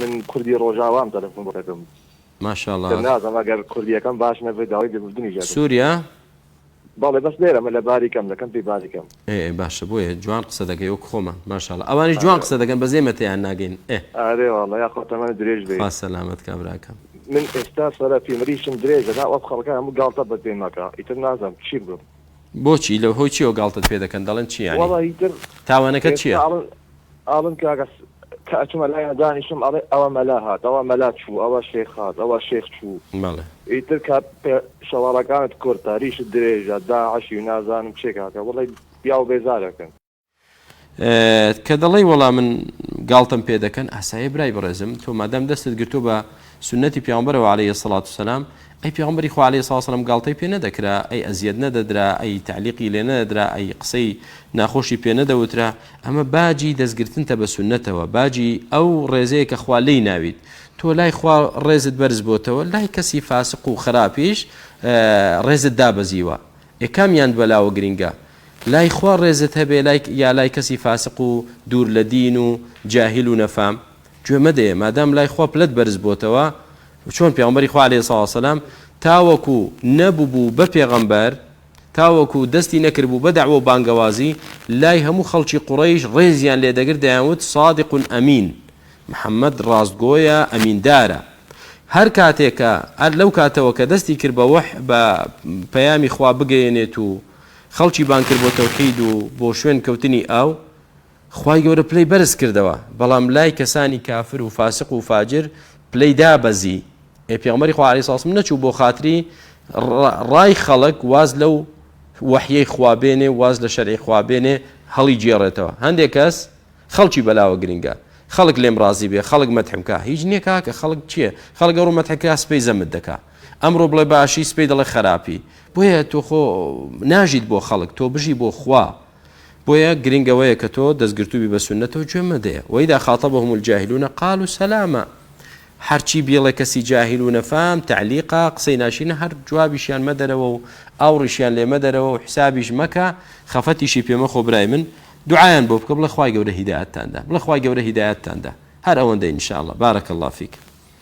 من کوردی ڕۆژاوام تەلەفۆن بۆ دەکەم. ماشاءاللە. تر نازم ئەگەر کوردیەکەم باش نەبێت داوای لێبوردنیش ئەکەم. سوریا؟ بەڵێ بەس لێرەمە لە باریکەم لە کەمپی باریکەم. ئێ ئێ باشە بۆیە جوان قسە دەکەی وەک خۆمان ماشاءاللە ئەوانیش جوان قسە دەکەن بەس ئێمە تێیان ناگەین ئێ. ئەرێ واللە یاخوا تەمەنت درێژ بێ. خوا سەلامەت کا براکەم. من ئێستا سەرەفیم ریشم درێژە ناو ئەم خەڵکە هەموو گاڵتە بە پێم ئەکا ئیتر نازانم چی بکەم. بۆچی لە هۆی چیەوە گاڵتەت پێ دەکەن دەڵێن چی یانی وەڵا ئیتر تاوانەکەت ئێستا چیە؟ ئەڵێن ئەڵێن کاکە کە ئەچمە لایان دانیشم ئەڵێ ئەوە مەلا هات ئەوە مەلا چوو ئەوە شێخ هات ئەوە شێخ چوو بەڵێ. ئیتر کە پێ شەواڵەکانت کورتە ریشت درێژە داعشی و نازانم چێ کاکە وەڵی پیاو بێزارەکەن. کە دەڵێی وەڵا من گاڵتەم پێ دەکەن ئاسایە برای بەڕێزم تۆ مادام دەستت گرتووە بە سوننەتی پیامبەرەوە عەلەیهی سەڵات وسەلام ئەی پێغەمبەری خوا عەلەیهی سڵات وسەلام گاڵتەی پێ نەدەکرا ئەی ئەزیەت نەدەدرا ئەی تەعلیقی لێ نەدەدرا ئەی قسەی ناخۆشی پێ نەدەوترا ئەمە باجی دەستگرتنتە بە سوننەتەوە باجی ئەو ڕێزەیە کە خوا لێی ناویت تۆ لای خوا ڕێزت بەرز بۆتەوە لای کەسی فاسق و خراپیش ڕێزت دابەزیوە ئێ کامیان بەلاوە گرینگە لای خوا ڕێزت هەبێ لای یا لای کەسی فاسق و دوور لە دین و جاهیل و نەفام گوێ مەدەیە مادام لای خوا پلەت بەرز بۆتەوە چۆن پێغەمبەری خوا علیە سڵاو سەلام تاوەکو نەبووبوو بە پێغەمبەر تاوەکو دەستی نەکردبوو بە دەعوە و بانگەوازی لای هەموو خەڵکی قوڕەیش ڕێزیان لێ دەگرت دەیانوت صادق امین محمد ڕاستگۆیە ئەمیندارە هەر کاتێک کە هەر لەو کاتەوە کە دەستی کرد بە وەح بە پەیامی خوا بگەیەنێت و خەڵکی بانگ کرد بۆ تەوحید و بۆ شوێن کەوتنی ئەو خوای گەورە پلەی بەرز کردەوە بەڵام لای کەسانی کافر و فاسق و فاجر پلەی دابەزی ئێ پێغەمبەری خوا عەلەیهی سڵام نەچوو بۆ خاتری ڕای خەڵک واز لەو وەحیەی خوا بێنێ واز لە شەرعی خوا بێنێ هەڵی گێڕێتەوە هەندێک کەس خەڵکی بەلاوە گرنگە خەڵک لێم ڕازی بێ خەڵک مەدحم کا هیچ نییە کاکە خەڵک چییە خەڵک ئەوڕۆ مەدحت کرا سپەی زەمت دەکا ئەمڕۆ بڵێ باشی سپەی دەڵێ خەراپی بۆیە تۆ خۆ ناژیت بۆ خەڵک تۆ بژی بۆ خوا بۆیە گرنگ ئەوەیە کە تۆ دەستگرتووبی بە سوننەتەوە گوێ مەدەیە وإذا خاطبهم الجاهلون قالوا سلاما هەرچی بیڵێ کەسی جاهیل و نەفام تەعلیقە قسەی ناشرینە هەر جوابیشیان مەدەرەوە و ئاوڕیشیان لێ مەدەرەوە و حسابیش مەکە خەفەتیشی پێ مەخۆ برای من دوعایان بۆ بکە بڵێ خوای گەورە هیدایەتتان دا بڵێ خوای گەورە هیدایەتتان دا هەر ئەوەندە ان شاء الله بارک الله فیک.